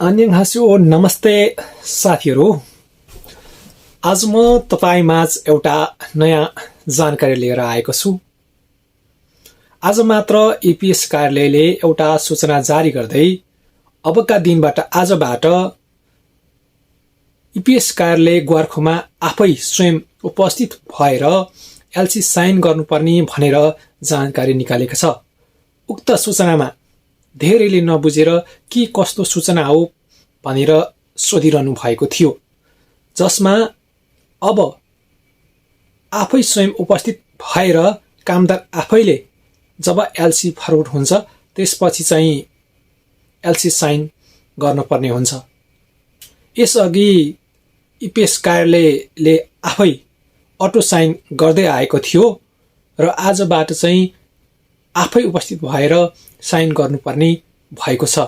अन्यहास्यो नमस्ते साथीहरू। आज म तपाईमाझ एउटा नयाँ जानकारी लिएर आएको छु। आज मात्र ईपीएस कार्यालयले एउटा सूचना जारी गर्दै अबका दिनबाट आजबाट ईपीएस कार्यालय ग्वारखुमा आफै स्वयं उपस्थित भएर एलसी साइन गर्नुपर्ने भनेर जानकारी निकालेको छ। उक्त सूचनामा धेरैले नबुझेर के कस्तो सूचना हो भनेर सोधिरहनु भएको थियो, जसमा अब आफै स्वयं उपस्थित भएर कामदार आफैले जब एलसी फरवर्ड हुन्छ त्यसपछि चाहिँ एलसी साइन गर्नुपर्ने हुन्छ। यसअघि ईपीएस कार्यालयले आफै अटो साइन गर्दै आएको थियो र आजबाट चाहिँ आफै उपस्थित भएर साइन गर्नुपर्ने भएको छ।